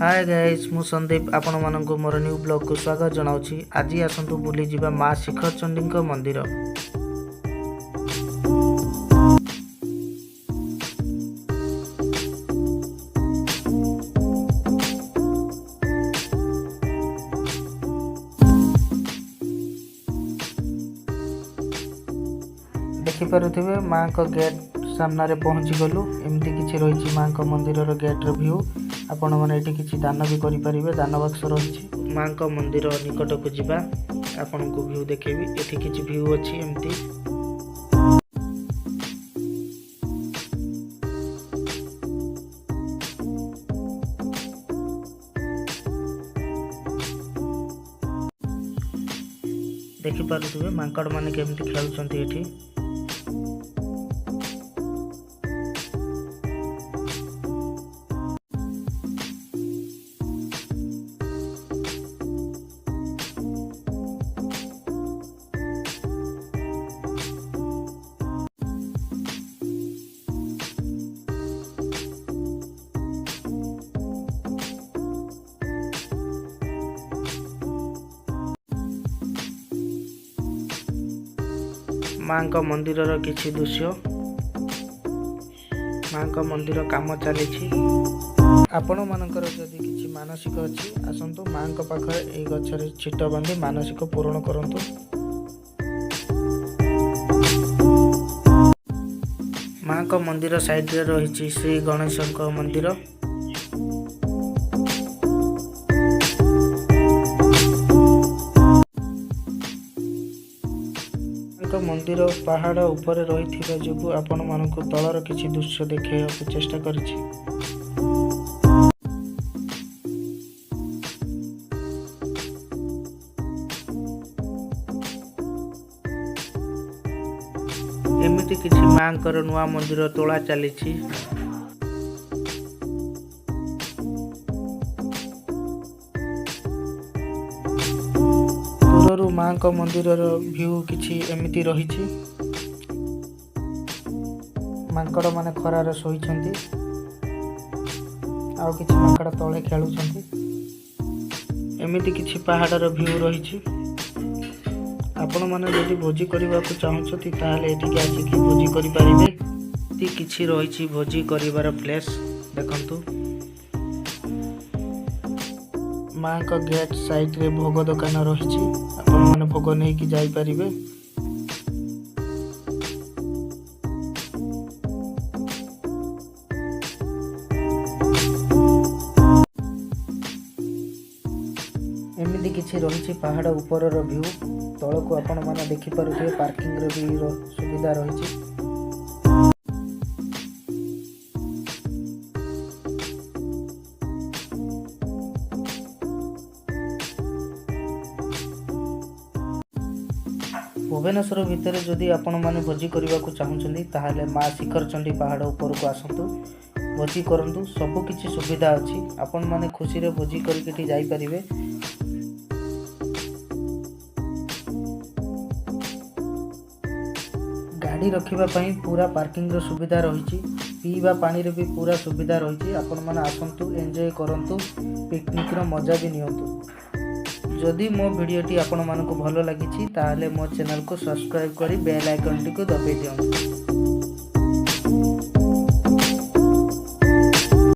ହାଏ guys, ମୁଁ ସନ୍ଦୀପ, ଆପଣମାନଙ୍କୁ ମୋର ନ୍ୟୁ ବ୍ଲଗ୍କୁ ସ୍ୱାଗତ ଜଣାଉଛି। ଆଜି ଆସନ୍ତୁ ବୁଲିଯିବା ମା ଶିଖରଚଣ୍ଡୀଙ୍କ ମନ୍ଦିର। ଦେଖିପାରୁଥିବେ, ମାଙ୍କ ଗେଟ୍ ସାମ୍ନାରେ ପହଞ୍ଚିଗଲୁ। ଏମିତି କିଛି ରହିଛି ମାଙ୍କ ମନ୍ଦିରର ଗେଟ୍ର ଭ୍ୟୁ। ଆପଣମାନେ ଏଠି କିଛି ଦାନ ବି କରିପାରିବେ, ଦାନ ବାକ୍ସ ରହିଛି। ମାଙ୍କ ମନ୍ଦିର ନିକଟକୁ ଯିବା, ଆପଣଙ୍କୁ ଭ୍ୟୁ ଦେଖେଇବି। ଏଠି କିଛି ଭ୍ୟୁ ଅଛି ଏମିତି। ଦେଖିପାରୁଥିବେ, ମାଙ୍କଡ଼ ମାନେ କେମିତି ଖେଳୁଛନ୍ତି ଏଠି। ମାଙ୍କ ମନ୍ଦିରର କିଛି ଦୃଶ୍ୟ। ମାଙ୍କ ମନ୍ଦିର କାମ ଚାଲିଛି। ଆପଣମାନଙ୍କର ଯଦି କିଛି ମାନସିକ ଅଛି, ଆସନ୍ତୁ ମାଙ୍କ ପାଖରେ ଏଇ ଗଛରେ ଛିଟ ବାନ୍ଧି ମାନସିକ ପୂରଣ କରନ୍ତୁ। ମାଙ୍କ ମନ୍ଦିର ସାଇଡରେ ରହିଛି ଶ୍ରୀ ଗଣେଶଙ୍କ ମନ୍ଦିର। ମାଙ୍କ ମନ୍ଦିର ପାହାଡ଼ ଉପରେ ରହିଥିବା ଯୋଗୁଁ ଆପଣମାନଙ୍କୁ ତଳର କିଛି ଦୃଶ୍ୟ ଦେଖାଇବାକୁ ଚେଷ୍ଟା କରିଛି। ଏମିତି କିଛି ମାଙ୍କର ନୂଆ ମନ୍ଦିର ତୋଳା ଚାଲିଛି। ଦୂରରୁ ମାଙ୍କ ମନ୍ଦିରର ଭ୍ୟୁ କିଛି ଏମିତି ରହିଛି। ମାଙ୍କଡ଼ ମାନେ ଖରାରେ ଶୋଇଛନ୍ତି, ଆଉ କିଛି ମାଙ୍କଡ଼ ତଳେ ଖେଳୁଛନ୍ତି। ଏମିତି କିଛି ପାହାଡ଼ର ଭ୍ୟୁ ରହିଛି। ଆପଣମାନେ ଯଦି ଭୋଜି କରିବାକୁ ଚାହୁଁଛନ୍ତି, ତାହେଲେ ଏଠିକି ଆସିକି ଭୋଜି କରିପାରିବେ। ଏଠି କିଛି ରହିଛି ଭୋଜି କରିବାର ପ୍ଲେସ୍, ଦେଖନ୍ତୁ। ମାଙ୍କ ଗେଟ୍ ସାଇଡରେ ଭୋଗ ଦୋକାନ ରହିଛି, ଆପଣମାନେ ଭୋଗ ନେଇକି ଯାଇପାରିବେ। ଏମିତି କିଛି ରହିଛି ପାହାଡ଼ ଉପରର ଭ୍ୟୁ। ତଳକୁ ଆପଣମାନେ ଦେଖିପାରୁଥିବେ, ପାର୍କିଂର ବି ସୁବିଧା ରହିଛି। ଭୁବନେଶ୍ୱର ଭିତରେ ଯଦି ଆପଣମାନେ ଭୋଜି କରିବାକୁ ଚାହୁଁଛନ୍ତି, ତାହେଲେ ମା ଶିଖରଚଣ୍ଡୀ ପାହାଡ଼ ଉପରକୁ ଆସନ୍ତୁ, ଭୋଜି କରନ୍ତୁ। ସବୁ କିଛି ସୁବିଧା ଅଛି। ଆପଣମାନେ ଖୁସିରେ ଭୋଜି କରିକି ଏଠି ଯାଇପାରିବେ। ଗାଡ଼ି ରଖିବା ପାଇଁ ପୁରା ପାର୍କିଂର ସୁବିଧା ରହିଛି। ପିଇବା ପାଣିର ବି ପୁରା ସୁବିଧା ରହିଛି। ଆପଣମାନେ ଆସନ୍ତୁ, ଏନ୍ଜୟ କରନ୍ତୁ, ପିକନିକ୍ର ମଜା ବି ନିଅନ୍ତୁ। ଯଦି ମୋ ଭିଡ଼ିଓଟି ଆପଣମାନଙ୍କୁ ଭଲ ଲାଗିଛି, ତାହେଲେ ମୋ ଚ୍ୟାନେଲକୁ ସବସ୍କ୍ରାଇବ୍ କରି ବେଲ୍ ଆଇକନ୍ଟିକୁ ଦବାଇ ଦିଅନ୍ତୁ।